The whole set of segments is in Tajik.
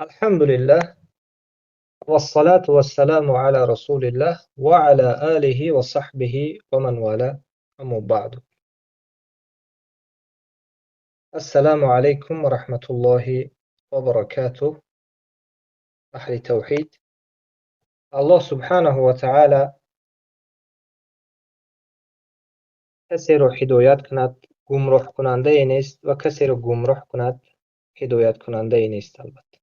Алҳамдулиллаҳ вассалату вассаламу ала расулиллаҳ ва ала алиҳи ва саҳбиҳи ва ман вала, аммо баъду. Ассаламу алайкум ва раҳматуллоҳи ва баракатуҳ. Аҳли тавҳид, Аллоҳ субҳанаҳу ва таъала касеро ҳидоят кунад, гумроҳкунандае нест, ва касеро гумроҳ кунад, ҳидояткунандае нест, албатта.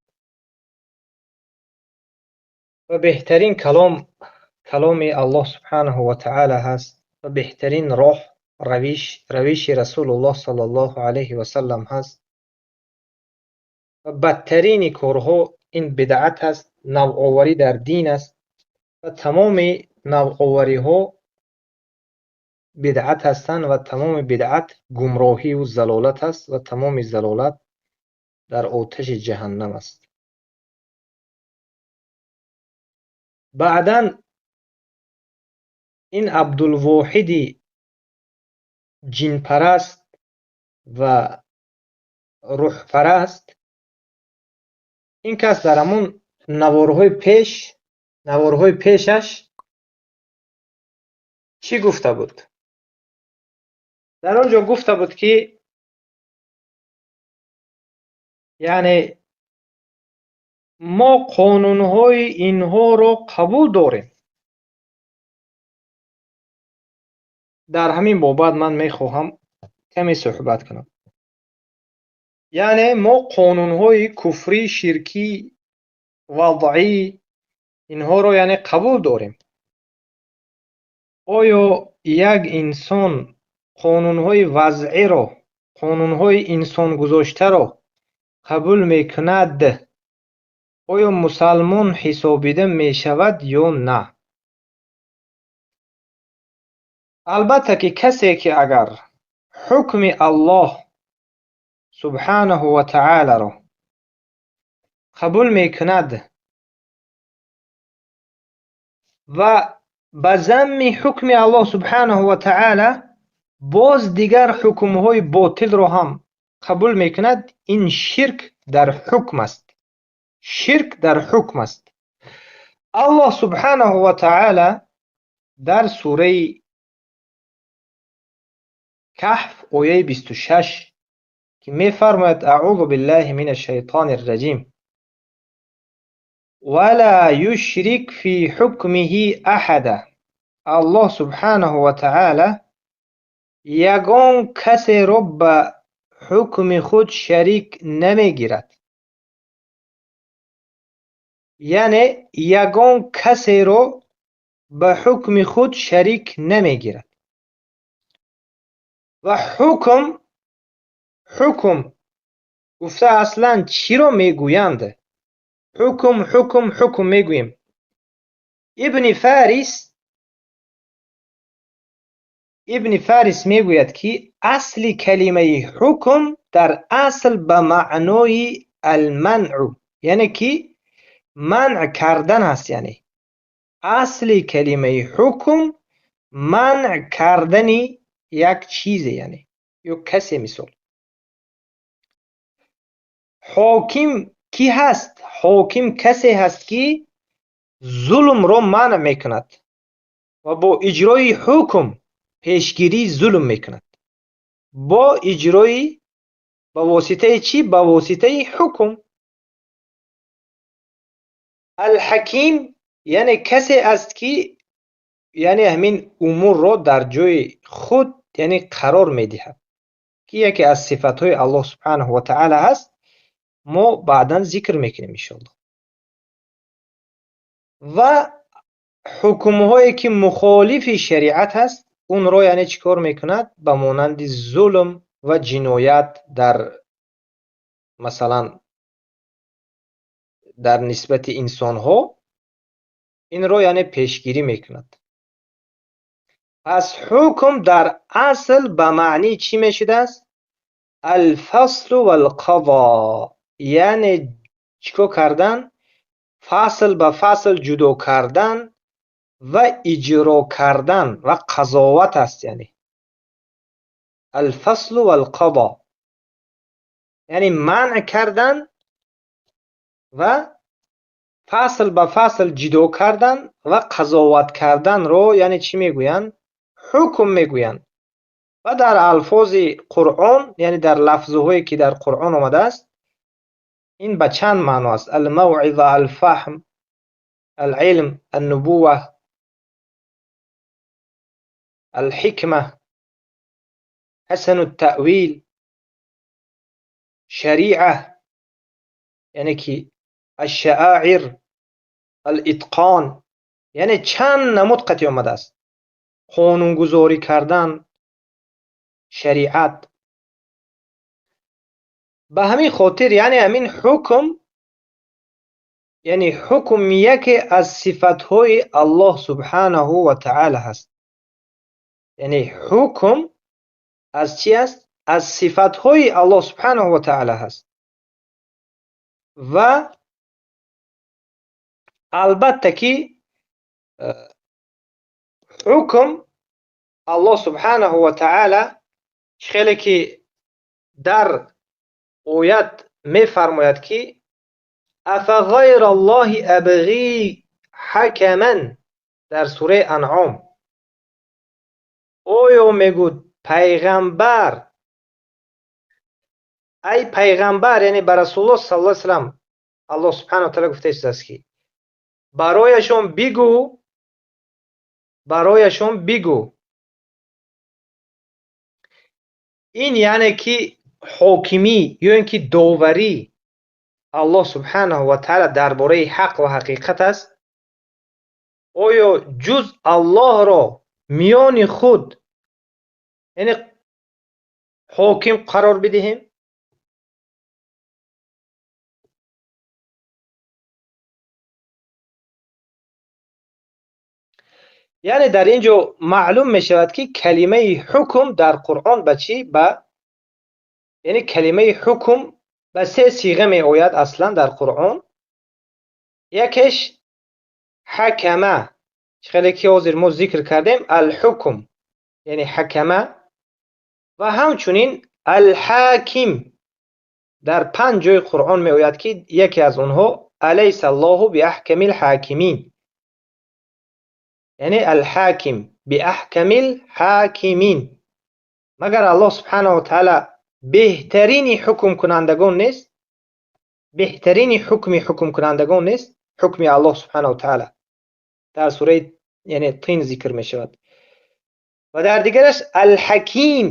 Ва беҳтарин калом каломи Аллоҳ субҳанаҳу ва таъала ҳаст, ва беҳтарин роҳ равиш равиши Расулуллоҳ саллаллоҳу алайҳи васаллам ҳаст, ва бадтарини корҳо ин бидъат аст, навоварӣ дар дин аст, ва тамоми навовариҳо бидъат ҳастанд, ва тамоми бидъат гумроҳиву залолат аст, ва тамоми залолат дар оташи ҷаҳаннам аст. Баъдан ин Абдулвоҳиди ҷинпараст ва рӯҳпараст, ин кас дар ҳамон наворҳои пешаш чӣ гуфта буд? Дар он ҷо гуфта буд, ки яъне мо қонунҳои инҳоро қабул дорем. Дар ҳамин бобат ман мехоҳам каме суҳбат кунам. Яъне мо қонунҳои куфрӣ, ширкӣ, вадъӣ инҳоро яъне қабул дорем. Оё як инсон қонунҳои вазъиро, қонунҳои инсонгузоштаро қабул мекунад, оё мусалмон ҳисобида мешавад ё на? Албатта ки касе ки агар ҳукми Аллоҳ субҳанаҳу ва таъаларо қабул мекунад ва ба замми ҳукми Аллоҳ субҳанаҳу ва таъала боз дигар ҳукмҳои ботилро ҳам қабул мекунад, ин ширк дар ҳукм аст. Ширк дар ҳукм аст. Аллоҳ субҳанаҳу ва таъала дар сураи Каҳф ояи 26 ки мефармояд: аъузу биллаҳи минаш шайтонир раҷим, ва ла юшрик фи ҳукмиҳи аҳада. Аллоҳ субҳанаҳу ва таъала ягон касеро ба ҳукми худ шарик намегирад. Яъне ягон касеро ба ҳукми худ шарик намегирад. Ва ҳукм гуфта аслан чиро мегӯянд? Ҳукм, ҳукм, ҳукм мегӯем. Ибни Фарис мегӯяд, ки асли калимаи ҳукм дар асл ба маънои алманъу, яъне ки манъ кардан аст. Яъне асли калимаи ҳукм манъ кардани як чизе, яъне ё касе. Мисол, ҳоким кӣ ҳаст? Ҳоким касе ҳаст, ки зулмро манъ мекунад ва бо иҷрои ҳукм пешгирии зулм мекунад. Бо иҷрои, ба воситаи чӣ? Ба воситаи ҳукм. Алҳаким яъне касе аст, ки яъне ҳамин умурро дар ҷои худ яъне қарор медиҳад, ки яке аз сифатҳои Аллоҳ субҳанаҳу ва таъала ҳаст. Мо баъдан зикр мекунем иншоаллоҳ. Ва ҳукмҳое ки мухолифи шариат ҳаст, онро яъне чӣ кор мекунад? Ба монанди зулм ва ҷиноят дар масалан дар нисбати инсонҳо, инро яъне пешгирӣ мекунад. Пас ҳукм дар асл ба маънии чӣ мешудааст? Алфаслу валқазо, яъне чӣ кор кардан? Фасл ба фасл ҷудо кардан ва иҷро кардан ва қазоват аст. Яъне алфаслу валқазо, яъне манъ кардан ва фасл ба фасл ҷудо кардан ва қазоват карданро яъне чӣ мегӯянд? Ҳукм мегӯянд. Ва дар алфози Қуръон, яъне дар лафзҳое ки дар Қуръон омадааст, ин ба чанд маъно аст: алмавъиза, алфаҳм, алилм, аннубува, алҳикма, ҳасану таъвил, шариа, яъне ки ашшааир, алитқон, яъне чанд намуд қатъи омадааст. Қонунгузорӣ кардан, шариат. Ба ҳамин хотир яъне ҳамин ҳукм, яъне ҳукм яке аз сифатҳои Аллоҳ субҳанаҳу ва таъала ҳаст. Яъне ҳукм аз чӣ аст? Аз сифатҳои Аллоҳ субҳанаҳу ва таъала ҳаст. Ва албатта ки ҳукм Аллоҳ субҳанаҳу ва таъала хеле ки дар оят мефармояд ки афа ғайра Аллоҳи абғӣ ҳакаман дар сураи Анъом. Оё мегӯд пайғамбар, ай пайғамбар, яъне ба Расулуллоҳ саллаллоҳу алайҳи васаллам Аллоҳ субҳанаҳу ва таъала гуфта истодааст ки барояшон бигӯ, барояшон бигӯ. Ин яъне ки ҳокимӣ ё ин ки доварӣ Аллоҳ субҳанаҳу ва таъала дар бораи ҳақ ва ҳақиқат аст. Оё ҷуз Аллоҳро миёни худ яъне ҳоким қарор бидиҳем? Яъне дар ин ҷо маълум мешавад ки калимаи ҳукм дар Қуръон ба чӣ? Ба яъне калимаи ҳукм ба се сиға меояд аслан дар Қуръон. Якеш ҳакама, хеле ки ҳозир мо зикр кардем, алҳукм, яъне ҳакама, ва ҳамчунин алҳаким дар панҷ ҷои Қуръон меояд ки яке аз онҳо алайса аллоҳу биаҳкамил ҳакимин, яъне алҳаким биаҳкамил ҳакимин. Магар Аллоҳ субҳанаҳу ва таъала беҳтарини ҳукмкунандагон нест? Беҳтарини ҳукми ҳукмкунандагон нест? Ҳукми Аллоҳ субҳанаҳу ва таъала дар сураи яъне Тин зикр мешавад. Ва дар дигараш алҳаким,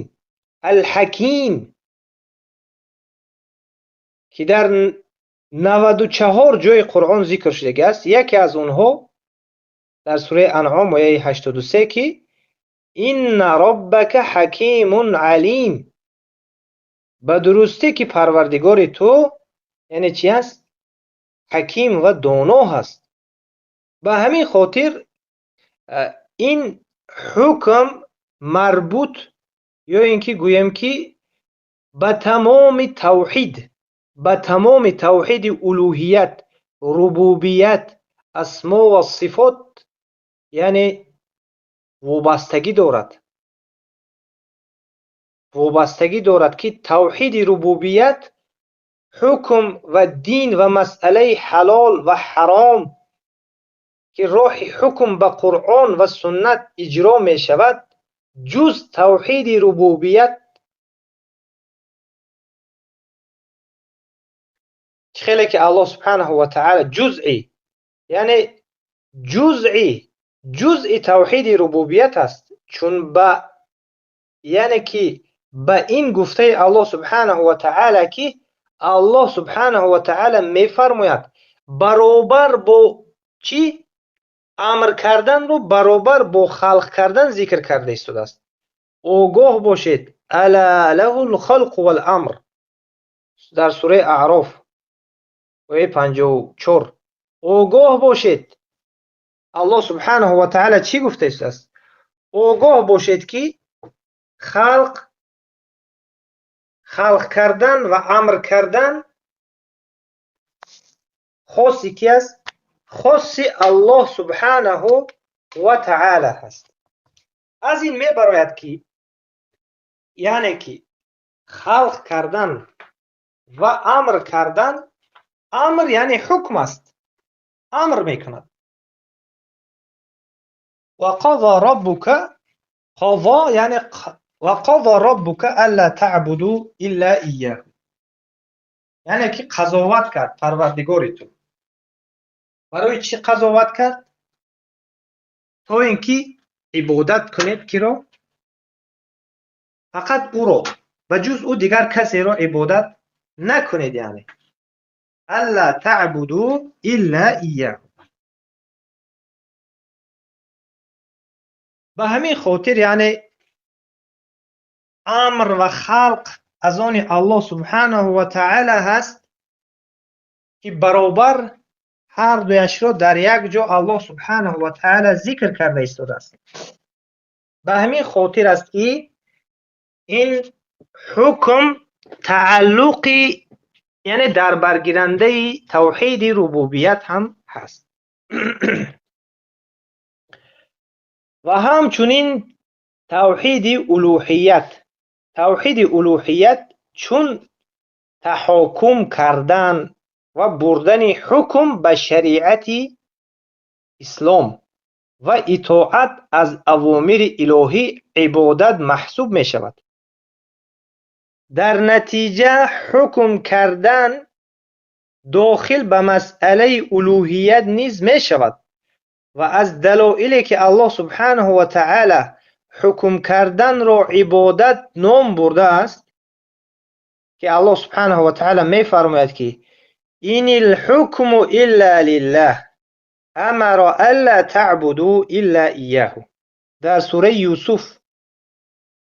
алҳаким ки дар 94 ҷои Қуръон зикр шудагиаст, яке аз онҳо дар сураи Анъом ояи 83 ки инна роббака ҳакимун алим, ба дурустӣ ки парвардигори ту яъне чи аст? Ҳаким ва доно ҳаст. Ба ҳамин хотир ин ҳукм марбут ё ин ки гӯем ки ба тамоми тавҳид, ба тамоми тавҳиди улуҳият, рубубият, асмо ва сифот яъне вобастагӣ дорад. Вобастагӣ дорад ки тавҳиди рубубият ҳукм ва дин ва масъалаи ҳалол ва ҳаром ки роҳи ҳукм ба Қуръон ва суннат иҷро мешавад, ҷуз тавҳиди рубубият хеле ки Аллоҳ субҳанаҳу ва таъала ҷузъи, яъне ҷузъи тавҳиди рубубият аст, чун ба яъне ки ба ин гуфтаи Аллоҳ субҳанаҳу ва таъала ки Аллоҳ субҳанаҳу ва таъала мефармояд баробар бо чӣ? Амр карданро баробар бо халқ кардан зикр карда истодааст. Огоҳ бошед, ала лаҳул халқу вал амр дар сураи Аъроф ояи 54. Огоҳ бошед, Аллоҳ субҳанаҳу ва таъала чӣ гуфта истодааст? Огоҳ бошед ки халқ кардан ва амр кардан хоси ки аст? Хоси Аллоҳ субҳанаҳу ва таъала ҳаст. Аз ин мебарояд ки яъне ки халқ кардан ва амр кардан Амр яъне ҳукм аст, амр мекунад. Ва қазо роббука, қазо яъне ва қазо роббука алла таъбуду илла ияҳу, яъне ки қазоват кард Парвардигори ту. Барои чӣ қазоват кард? То ин ки ибодат кунед киро? Фақат ӯро, ба ҷуз ӯ дигар касеро ибодат накунед. Яъне алла таъбуду илла ияҳу. Ба ҳамин хотир яъне амр ва халқ аз они Аллоҳ субҳанаҳу ва таъала ҳаст, ки баробар ҳар дуяшро дар як ҷо Аллоҳ субҳанаҳу ва таъала зикр карда истодааст. Ба ҳамин хотир аст ки ин ҳукм тааллуқи, яъне дар баргирандаи тавҳиди рубубият ҳам ҳаст. Ва ҳамчунин тавҳиди улуҳият. Тавҳиди улуҳият чун таҳокум кардан ва бурдани ҳукм ба шариати ислом ва итоат аз авомири илоҳӣ ибодат маҳсуб мешавад. Дар натиҷа ҳукм кардан дохил ба масъалаи улуҳият низ мешавад ва аз далоиле ки Аллоҳ субҳанаҳу ва таъала ҳукм карданро ибодат ном бурдааст, ки Аллоҳ субҳанаҳу ва таъала мефармояд ки инил ҳукму илла лиллаҳ амара алла таъбуду илла ияҳу. Дар сураи Юсуф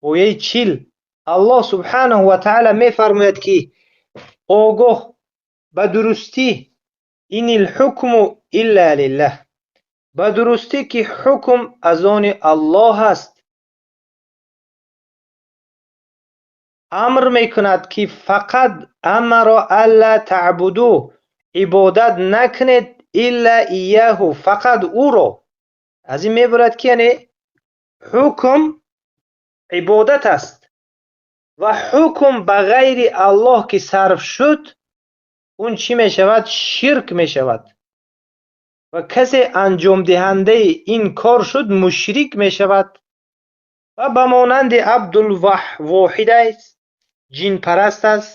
ояи 40 Аллоҳ субҳанаҳу ва таъала мефармояд ки огоҳ ба дурустӣ инил ҳукму илла лиллаҳ, ба дурустӣ ки ҳукм аз они Аллоҳ аст. Амр мекунад ки фақат амара алла таъбуду, ибодат накунед илла ияҳу, фақат ӯро. Аз ин мебурад ки яъне ҳукм ибодат аст ва ҳукм ба ғайри Аллоҳ ки сарф шуд, он чӣ мешавад? Ширк мешавад. Ва касе анҷомдиҳандаи ин кор шуд, мушрик мешавад ва ба монанди Абдулвоҳид аст, ҷинпараст аст,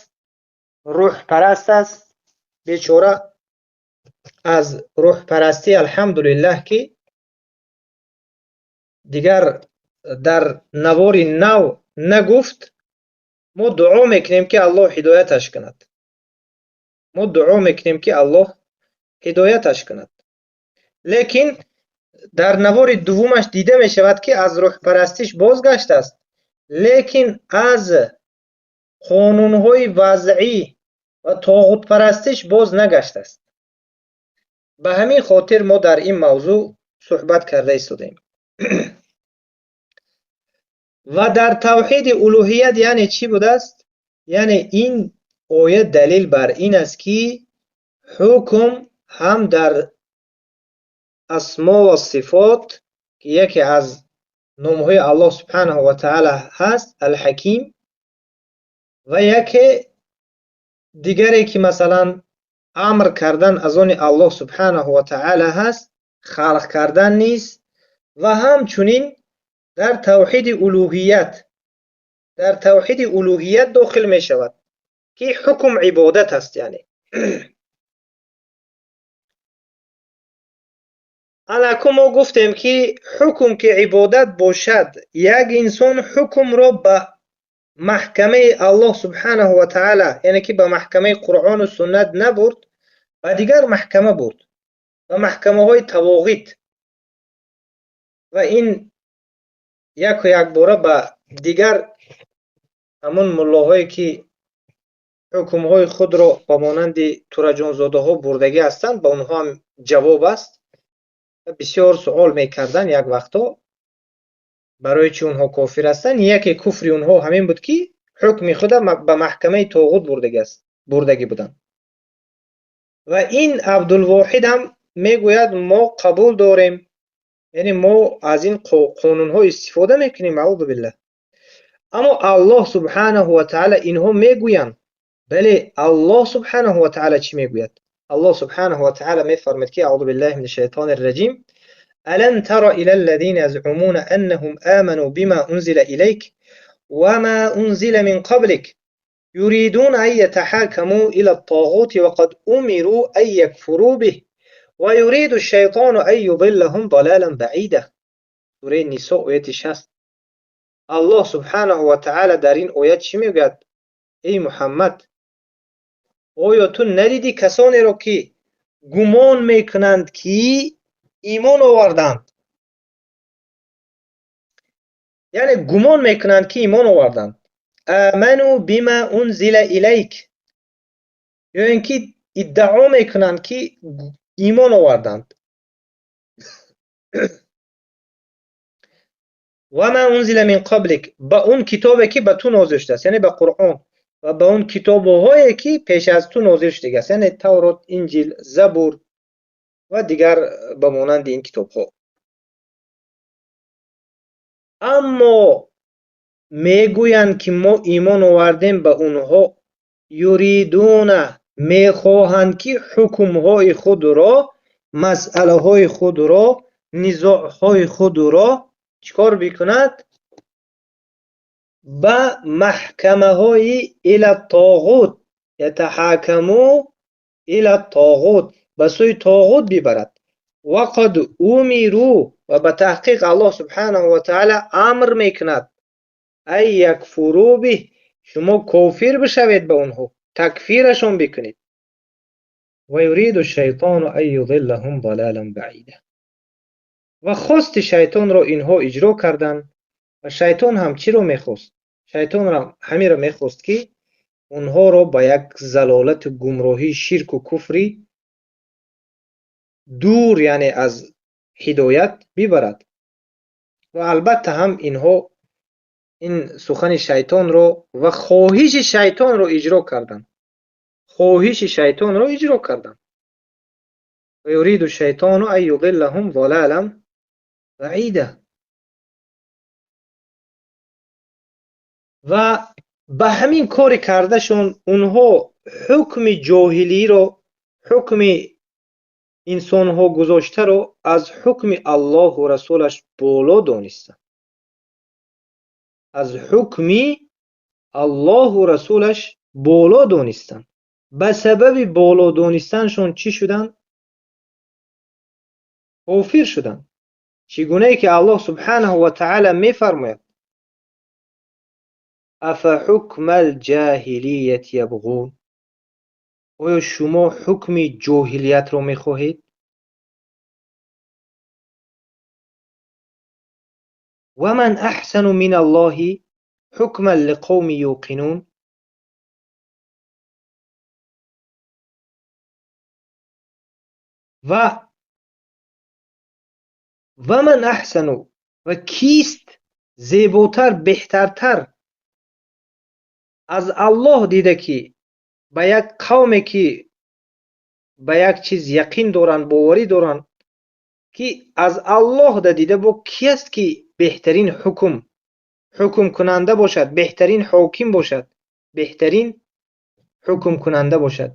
рӯҳпараст аст. Бечора аз рӯҳпарастӣ алҳамдулиллаҳ ки дигар дар навори нав нагуфт. Мо дуо мекунем ки Аллоҳ ҳидояташ кунад. Мо дуо мекунем ки Аллоҳ ҳидояташ кунад. Лекин дар навори дуввумаш дида мешавад ки аз рӯҳпарастиш бозгаштааст, лекин аз қонунҳои вазъӣ ва тоғутпарастиш боз нагаштааст. Ба ҳамин хотир мо дар ин мавзӯъ суҳбат карда истодаем. Ва дар тавҳиди улуҳият яъне чӣ будааст? Яъне ин оя далил бар ин аст ки ҳукм ҳам дар асмо ва сифот, ки яке аз номҳои Аллоҳ субҳанаҳу ва таъала ҳаст, Алҳаким, ва яке дигаре ки масалан амр кардан аз они Аллоҳ субҳанаҳу ва таъала ҳаст, халқ кардан низ, ва ҳамчунин дар тавҳиди улуҳият, дар тавҳиди улуҳият дохил мешавад ки ҳукм ибодат аст. Яъне анаку мо гуфтем ки ҳукм ки ибодат бошад, як инсон ҳукмро ба маҳкамаи Аллоҳ субҳанаҳу ва таъала, яъне ки ба маҳкамаи Қуръону суннат набурд, ба дигар маҳкама бурд, ба маҳкамаҳои тавоғит. Ва ин яку якбора ба дигар ҳамон муллоҳое ки ҳукмҳои худро ба монанди тураҷонзодаҳо бурдагӣ ҳастанд, ба онҳо ҳам ҷавоб аст. Бисёр суол мекарданд як вақто, барои чӣ онҳо кофир ҳастанд. Яке куфри онҳо ҳамин буд ки ҳукми худа ба маҳкамаи тоғут бурдагӣ буданд. Ва ин Абдулвоҳид ҳам мегӯяд мо қабул дорем, яъне мо аз ин қонунҳо истифода мекунем, аузу биллаҳ. Аммо Аллоҳ субҳанаҳу ва таъала инҳо мегӯянд, бале Аллоҳ субҳанаҳу ва таъала чӣ мегӯяд? Аллоҳ субҳанаҳу ва таъала мефармояд ки аъузу биллаҳи минаш шайтонир раҷим ألم تر إلى الذين يزعمون أنهم آمنوا بما أنزل إليك وما أنزل من قبلك يريدون أن يتحاكموا إلى الطاغوت وقد أمروا أن يكفروا به ويريد الشيطان أن يضلهم ضلالا بعيدا. سورة نساء ояти 60. Аллоҳ субҳанаҳу ва таъала дар ин оят чӣ мегӯяд? Эй Муҳаммад, оё ту надидӣ касонеро ки гумон мекунанд ки имон оварданд? Яъне гумон мекунанд ки имон оварданд. Аману бима унзила илайк, ё ин ки иддао мекунанд ки имон оварданд. Ва ма унзила мин қаблик, ба он китобе ки ба ту нозил шудааст, яъне ба Қуръон ва ба он китобҳое ки пеш аз ту нозил шудааст, яъне Таврот, Инҷил, Забур ва дигар ба монанди ин китобҳо. Аммо мегӯянд ки мо имон овардем ба онҳо. Юридуна, мехоҳанд ки ҳукмҳои худро, масъалаҳои худро, низоъҳои худро чикор бикунад? Ба маҳкамаҳои ила тоғут, ятаҳакаму ила тоғут, ба сӯи тоғут бибарад. Вақад умиру, ва ба таҳқиқ Аллоҳ субҳанаҳу ва таъала амр мекунад ай якфуру биҳ, шумо кофир бишавед ба онҳо, такфирашон бикунед. Ва юриду шайтону ан юзиллаҳум залалан баида. Ва хости шайтонро инҳо иҷро карданд. Ва шайтон ҳам чиро мехост? Шайтон ҳам ҳамиро мехост ки онҳоро ба як залолату гумроҳии ширку куфри дур, яъне аз ҳидоят бибарад. Ва албатта ҳам инҳо ин сухани шайтонро ва хоҳиши шайтонро иҷро карданд. Хоҳиши шайтонро иҷро карданд. Ва юриду шайтону ан юзиллаҳум залалан баида. Ва ба ҳамин кори кардашон онҳо ҳукми ҷоҳилиро, ҳукми инсонҳо гузоштаро аз ҳукми Аллоҳу расулаш боло донистанд. Аз ҳукми Аллоҳу расулаш боло донистанд. Ба сабаби боло донистаншон чӣ шуданд? Кофир шуданд. Чӣ гунае ки Аллоҳ субҳанаҳу ва таъала мефармояд: афа ҳукмал ҷоҳилияти ябғун, оё шумо ҳукми ҷоҳилиятро мехоҳед? Ва ман аҳсану миналлоҳи ҳукман лиқавмин юқинун. Ва ман аҳсану, ва кист зеботар, беҳтартар аз Аллоҳ дида ки ба як қавме ки ба як чиз яқин доранд, боварӣ доранд, ки аз Аллоҳ да дида бо ки аст ки беҳтарин ҳукмкунанда бошад, беҳтарин ҳоким бошад, беҳтарин ҳукмкунанда бошад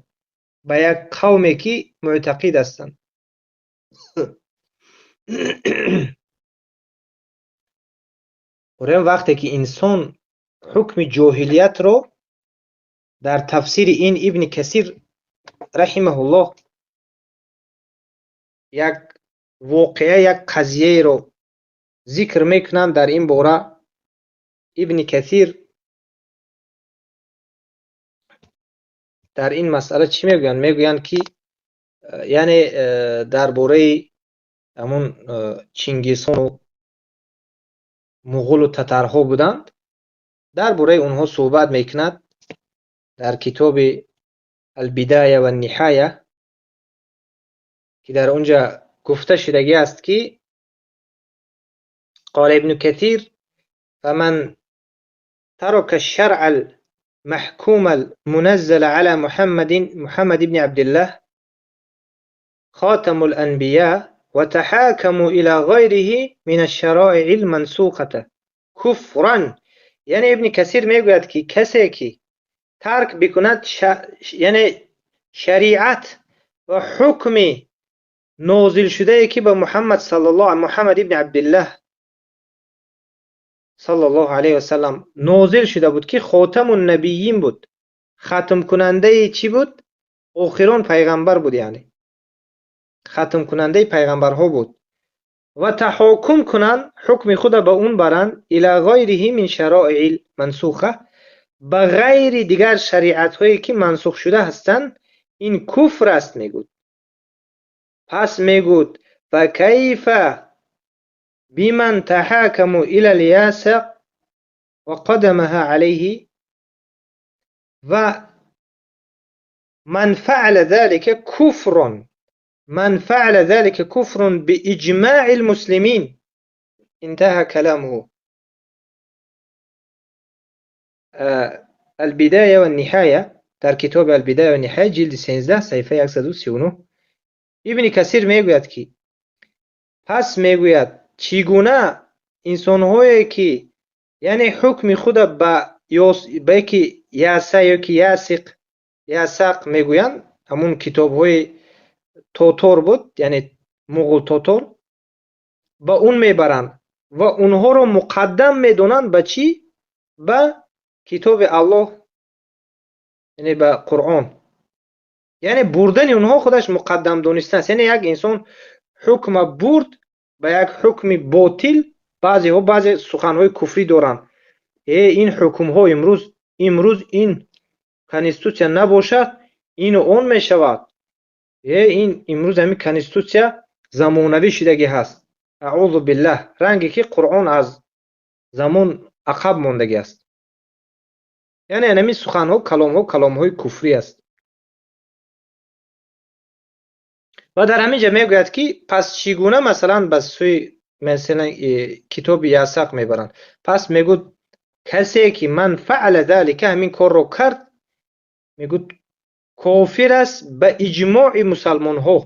ба як қавме ки муътақид ҳастанд. Орем вақте ки инсон ҳукми ҷоҳилиятро дар тафсири ин Ибни Касир раҳимаҳуллоҳ як воқеа, як қазияеро зикр мекунанд дар ин бора. Ибни Касир дар ин масъала чӣ мегӯянд? Мегӯянд ки яъне дар бораи ҳамун Чингизхону муғулу татарҳо буданд, дар бораи онҳо суҳбат мекунад дар китоби Албидая ва Ниҳая, ки дар онҷа гуфта шудагӣ аст ки قال ابن كثير فمن ترك الشرع المحكوم المنزل على محمد بن عبد الله خاتم الأنبياء وتحاكموا إلى غيره من الشرائع المنسوخة كفرا. یعنی ابن کثیر میگوید که کسی که ترک بکند یعنی شریعت ва ҳукми нозилшудае ки ба Муҳаммад саллаллоҳу Муҳаммад ибни Абдуллоҳ саллаллоҳу алайҳи васаллам нозил шуда буд, ки хотамун набийин буд, хатмкунандаи чӣ буд? Охирон пайғамбар буд, яъне хатмкунандаи пайғамбарҳо буд. Ва таҳокум кунанд, ҳукми худа ба он баранд, ила ғайриҳи мин шароиил мансуха, ба ғайри дигар шариатҳое ки мансух шуда ҳастанд, ин куфр аст, мегӯд. Пас мегӯд фа кайфа биман таҳакаму ила л-ясақ ва қадамаҳа алайҳи ва ман фаъала залика куфрун, ман фаъала залика куфрун бииҷмаи л-муслимин. Интаҳа каламуҳу. Ал-Бидая ва Ниҳая, дар китоби Ал-Бидая ва Ниҳая ҷилди 13 саҳифаи 139 Ибни Касир мегӯяд ки пас мегӯяд чӣ гуна инсонҳое ки яъне ҳукми худа ба яке яса ё ки ясиқ, ясақ мегӯянд, ҳамун китобҳои тотор буд, яъне муғул тотор, ба он мебаранд ва онҳоро муқаддам медонанд ба чӣ? Ба китоби Аллоҳ, яъне ба Қуръон. Яъне бурдани онҳо худаш муқаддам донистан аст. Яъне як инсон ҳукма бурд ба як ҳукми ботил, баъзеҳо баъзе суханҳои куфрӣ доранд. Ин ҳукмҳо имрӯз ин конститутсия набошад, ину он мешавад. Ин имрӯз ҳамин конститутсия замонавӣ шудагӣ ҳаст. Аъузу биллаҳ, ранге ки Қуръон аз замон ақаб мондагӣ аст. Яъне ҳамин суханҳо, каломҳо, каломҳои куфрӣ аст. Ва дар ҳамин ҷо мегӯяд ки пас чӣ гуна масалан ба сӯи масалан китоби Ясақ мебаранд. Пас мегӯд касе ки ман фаъала залика, ҳамин корро кард, мегӯд кофир аст ба иҷмои мусалмонҳо,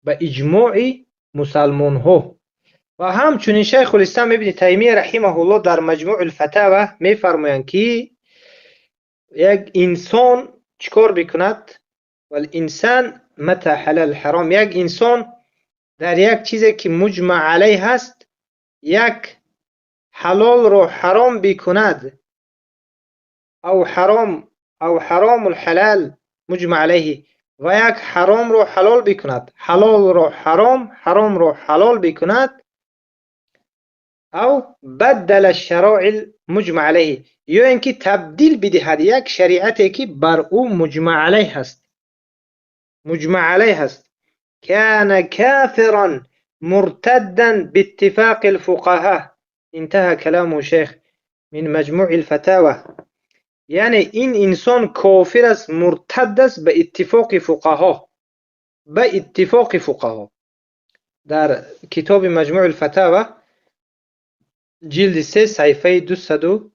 ба иҷмои мусалмонҳо. Ва ҳамчунин Шайхулислом ибни Таймия раҳимаҳуллоҳ дар Маҷмӯъул Фатава мефармоянд ки як инсон чӣ кор мекунад? Вал инсан мата ҳалал ҳаром, як инсон дар як чизе ки муҷмаъ алайҳ ҳаст, як ҳалолро ҳаром бикунад, ав ҳаром, ав ҳаромул ҳалал муҷмаъ алайҳи, ва як ҳаромро ҳалол бикунад, ҳалолро ҳаром, ҳаромро ҳалол бикунад, ав баддала шароил муҷмаъ алайҳи, ё ин ки табдил бидиҳад як шариате ки бар ӯ муҷмаъ алайҳ ҳаст, муҷмаъ алайҳ ҳаст, кана кафиран муртаддан бииттифоқи лфуқаҳо. Интаҳа каламу шайх мин маҷмӯи лфатава. Яъне ин инсон кофир аст, муртад аст ба иттифоқи фуқаҳо, ба иттифоқи фуқаҳо. Дар китоби Маҷмӯи лфатава ҷилди 3 саҳифаи 267.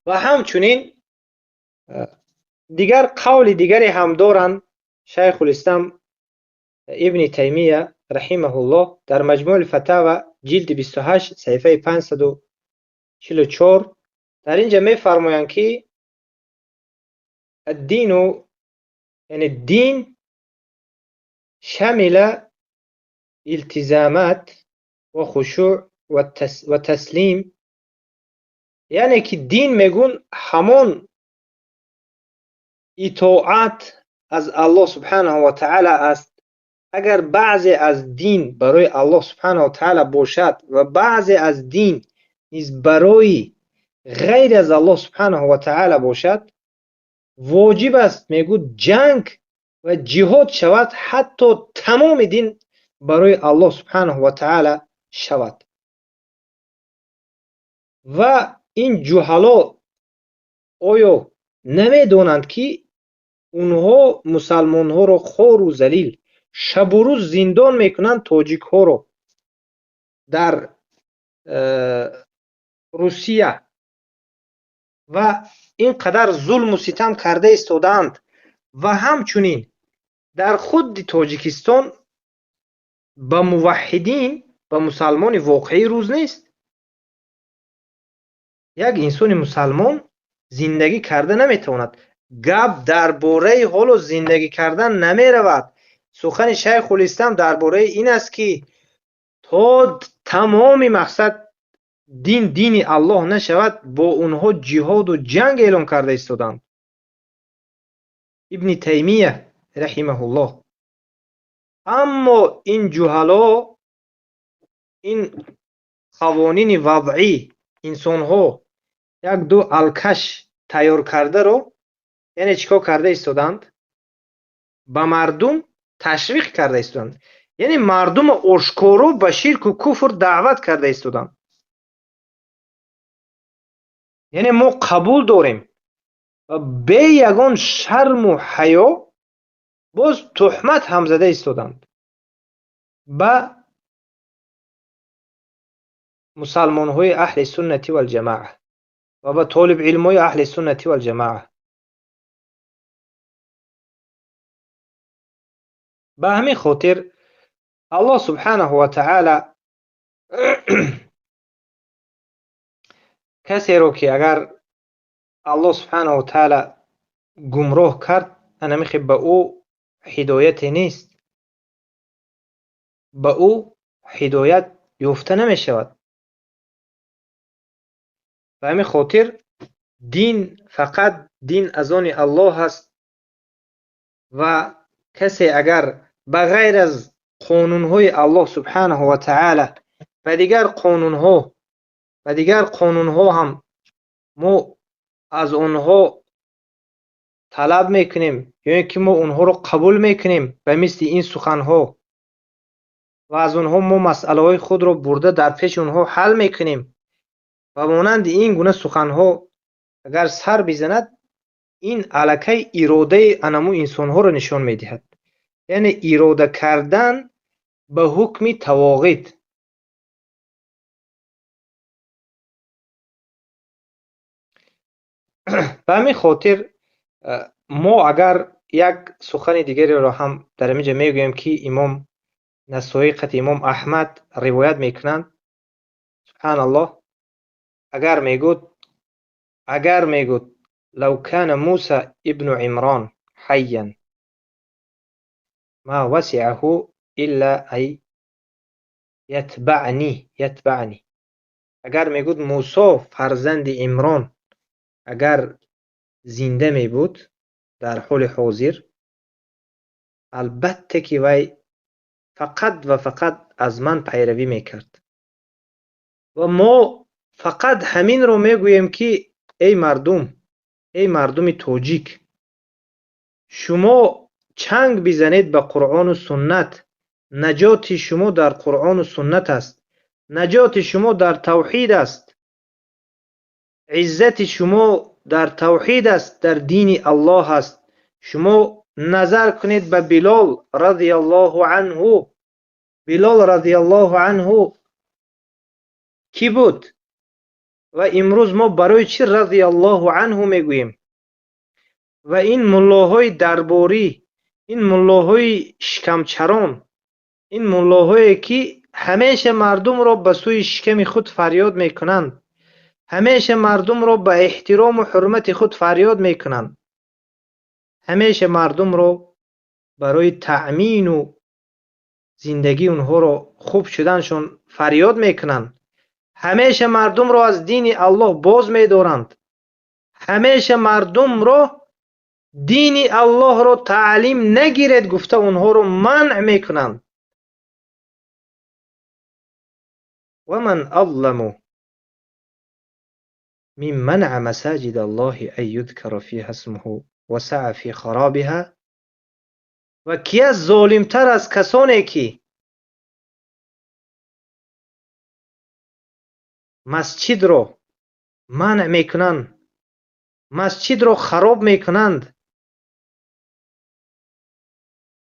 Ва ҳамчунин дигар қавли дигаре ҳам доранд Шайхулислом ибни Таймия раҳимаҳуллоҳ дар Маҷмӯи Фатава ҷилди 28 саҳифаи 544. Дар ин ҷо мефармоянд ки ад-дину, яъне дин шамила илтизамат ва хушӯъ ва таслим, яъне ки дин мегӯн ҳамон итоат аз Аллоҳ субҳанаҳу ва таъала аст. Агар баъзе аз дин барои Аллоҳ субҳанаҳу ва таъала бошад ва баъзе аз дин низ барои ғайр аз Аллоҳ субҳанаҳу ва таъала бошад, воҷиб аст, мегӯд, ҷанг ва ҷиҳод шавад, ҳатто тамоми дин барои Аллоҳ субҳанаҳу ва таъала шавад. Ва ин ҷуҳало оё намедонанд ки онҳо мусалмонҳоро хору залил шабу рӯз зиндон мекунанд, тоҷикҳоро дар Русия ва ин қадар зулму ситам карда истодаанд. Ва ҳамчунин дар худи Тоҷикистон ба муваҳҳидин ба мусалмони воқеӣ рӯз нест. Як инсони мусалмон зиндагӣ карда наметавонад. Гап дар бораи ҳоло зиндагӣ кардан намеравад. Сухани Шайхулислам дар бораи ин аст, ки то тамоми мақсад дин дини Аллоҳ нашавад, бо онҳо ҷиҳоду ҷанг эълон карда истоданд. Ибни Таймия раҳимаҳуллоҳ. Аммо ин ҷуҳало, ин қавонини вадъӣ, инсонҳо як ду алкаш тайёр кардаро, яъне чӣ кор карда истоданд? Ба мардум ташвиқ карда истоданд. Яъне мардумро ошкоро ба ширку куфр даъват карда истоданд. Яъне мо қабул дорем ва бе ягон шарму ҳаё боз туҳмат ҳам зада истоданд ба мусалмонҳои аҳли суннати валҷамоа ва ба толибилмҳои аҳли суннати валҷамоа. Ба ҳамин хотир Аллоҳ субҳанаҳу ва таъала касеро ки агар Аллоҳ субҳанаҳу ва таъала гумроҳ кард, анамихе ба ӯ ҳидояте нест, ба ӯ ҳидоят ёфта намешавад. Ба ҳамин хотир дин фақат дин аз они Аллоҳ аст ва касе агар ба ғайр аз қонунҳои Аллоҳ субҳанаҳу ва таъала ба дигар қонунҳо, ба дигар қонунҳо ҳам мо аз онҳо талаб мекунем ё ин ки мо онҳоро қабул мекунем ба мисли ин суханҳо ва аз онҳо мо масъалаҳои худро бурда дар пеши онҳо ҳал мекунем ва монанди ин гуна суханҳо агар сар бизанад, ин аллакай иродаи анаму инсонҳоро нишон медиҳад. Яъне ирода кардан ба ҳукми тавоғид. Ба ҳамин хотир мо агар як сухани дигареро ҳам дар ҳамин ҷо мегӯем, ки имом Насоӣ қати имом Аҳмад ривоят мекунанд. Субҳаналлоҳ, агар мегӯд лав кана Муса ибну Имрон ҳайян ма васиаҳу илла ай ятбаъни. Агар мегӯд Мусо фарзанди Имрон агар зинда мебуд дар ҳоли ҳозир, албатта ки вай фақат ва фақат аз ман пайравӣ мекард. Ва мо фақат ҳаминро мегӯем, ки эй мардум, эй мардуми тоҷик, шумо чанг бизанед ба Қуръону суннат. Наҷоти шумо дар Қуръону суннат аст. Наҷоти шумо дар тавҳид аст. Иззати шумо дар тавҳид аст, дар дини Аллоҳ аст. Шумо назар кунед ба Билол радиаллоҳу анҳу. Билол радиаллоҳу анҳу кӣ буд? Ва имрӯз мо барои чӣ радиаллоҳу анҳу мегӯем? Ва ин муллоҳои дарборӣ, ин муллоҳои шикамчарон, ин муллоҳое ки ҳамеша мардумро ба сӯи шиками худ фарёд мекунанд, ҳамеша мардумро ба эҳтирому ҳурмати худ фарёд мекунанд, ҳамеша мардумро барои таъмину зиндагии онҳоро хуб шуданшон фарёд мекунанд, ҳамеша мардумро аз дини Аллоҳ боз медоранд, ҳамеша мардумро дини Аллоҳро таълим нагиред гуфта онҳоро манъ мекунанд. ومن أظلم ممن منع مساجد الله أن يذكر فيها اسمه وسعى في خرابها. و کی از ظالمتر از کسانی که مسجد را منع میکنند، مسجد را خراب میکنند،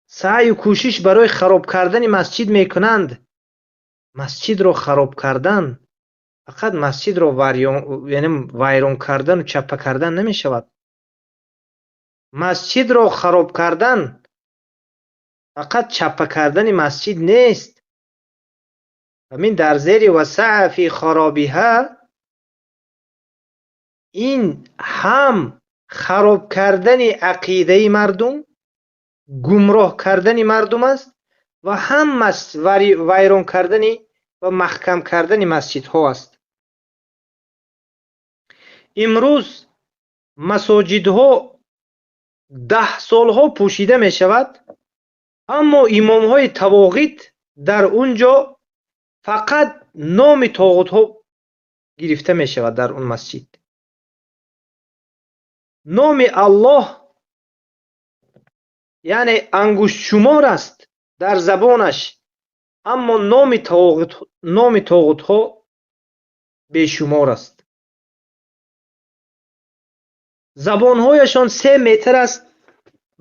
سعی و کوشش برای خراب کردن مسجد میکنند. مسجد را خراب کردن فقط مسجد را ویران کردن و چپه کردن نمی شود. مسجد را خراب کردن فقط چپه کردن مسجد نیست. Ҳамин дар зери васаа фи харобиҳа ин ҳам хароб кардани ақидаи мардум, гумроҳ кардани мардум аст ва ҳам вайрон кардани ва маҳкам кардани масҷидҳо аст. Имрӯз масоҷидҳо 10 солҳо пӯшида мешавад, аммо имомҳои тавоғит дар он ҷо фақат номи тоғутҳо гирифта мешавад дар он масҷид. Номи Аллоҳ яъне ангуштшумор аст дар забонаш, аммо номи тоғутҳо бешумор аст. Забонҳояшон 3 метр аст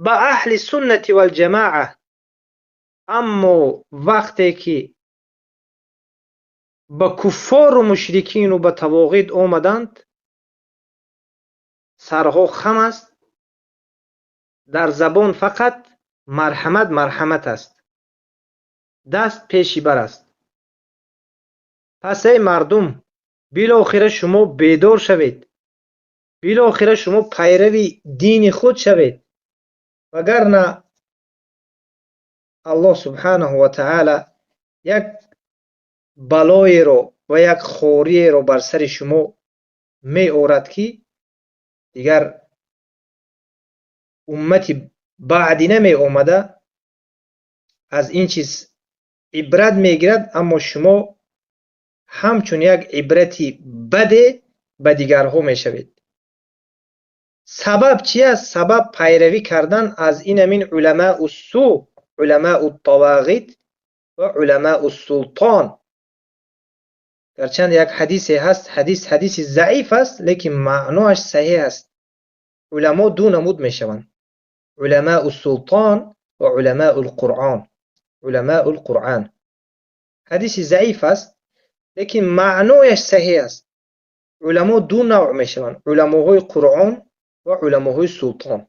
ба аҳли суннати валҷамоа, аммо вақте ки ба куффору мушрикину ба тавоғит омаданд, сарҳо хам аст, дар забон фақат марҳамат марҳамат аст, даст пеши бар аст. Пас эй мардум, билохира шумо бедор шавед, билохира шумо пайрави дини худ шавед, вагарна Аллоҳ субҳанаҳу ва таъала як балоеро ва як хориеро бар сари шумо меорад, ки дигар уммати баъдина меомада аз ин чиз ибрат мегирад, аммо шумо ҳамчун як ибрати баде ба дигарҳо мешавед. Сабаб чи аст? Сабаб пайравӣ кардан аз ин ҳамин уламау су, уламау тавағит ва уламау султон. Гарчанд як ҳадисе ҳаст, ҳадиси заиф аст, лекин маъноаш саҳеҳ аст. Уламо ду намуд мешаванд: уламау султон ва уламаул қуръон. Уламаул қуръон. Ҳадиси заиф аст, лекин маънояш саҳеҳ аст. Уламо ду навъ мешаванд: уламоҳои қуръон ва уламоҳои султон.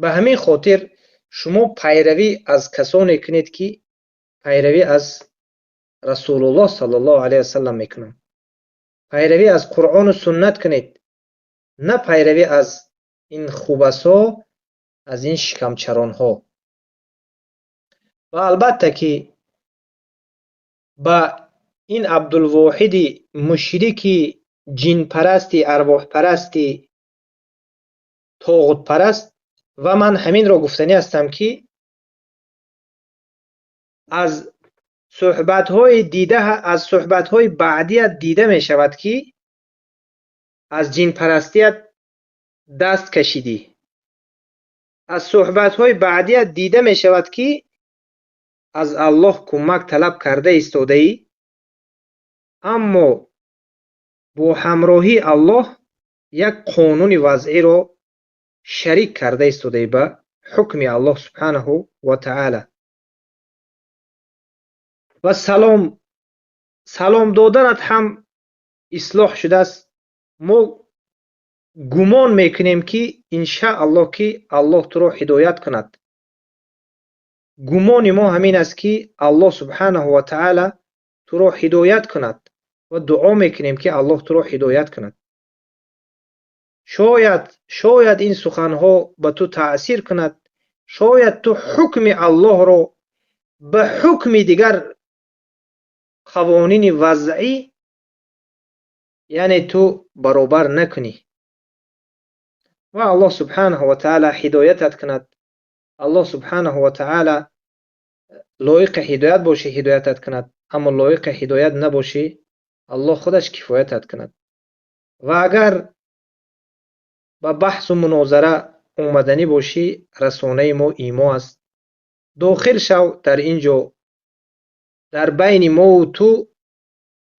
Ба ҳамин хотир шумо пайравӣ аз касоне кунед, ки пайравӣ аз Расулуллоҳ саллаллоҳу алайҳи васаллам мекунанд. Пайравӣ аз Қуръону суннат кунед, на пайравӣ аз ин хубасо, аз ин шикамчаронҳо. Ва албатта ки ба ин Абдулвоҳиди мушрики ҷинпарасти, арвоҳпарасти, тоғутпараст, ва ман ҳаминро гуфтанӣ ҳастам, ки аз суҳбатҳои дида, аз суҳбатҳои баъдият дида мешавад, ки аз ҷинпарастият даст кашидӣ. Аз суҳбатҳои баъдият дида мешавад, ки аз Аллоҳ кӯмак талаб карда истодаӣ, аммо бо ҳамроҳии Аллоҳ як қонуни вазъиро шарик карда истодаӣ ба ҳукми Аллоҳ субҳанаҳу ва таъала. Ва салом доданат ҳам ислоҳ шудааст. Мо гумон мекунем, ки иншааллоҳ ки Аллоҳ туро ҳидоят кунад. Гумони мо ҳамин аст, ки Аллоҳ субҳанаҳу ва таъала туро ҳидоят кунад ва дуо мекунем, ки Аллоҳ туро ҳидоят кунад. Шояд ин суханҳо ба ту таъсир кунад, шояд ту ҳукми Аллоҳро ба ҳукми дигар қавонини вазъӣ, яъне ту баробар накунӣ. Ва Аллоҳ субҳанаҳу ва таъала ҳидоятат кунад. Аллоҳ субҳанаҳу ва таъала лоиқи ҳидоят бошӣ, ҳидоятат кунад, аммо лоиқи ҳидоят набошӣ, Аллоҳ худаш кифоятат кунад. Ва агар ба баҳсу мунозара омаданӣ бошӣ, расонаи мо имо аст. Дохил шав дар ин ҷо. Дар байни мову ту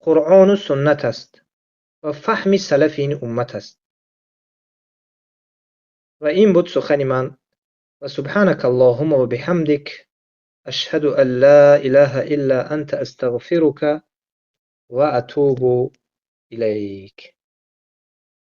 Қуръону суннат аст ва фаҳми салафи ин уммат аст. Ва ин буд сухани ман. Ва субҳанака Аллоҳумма ва биҳамдик ашҳаду ан ла илаҳа илла анта астағфирука ва атубу илайк.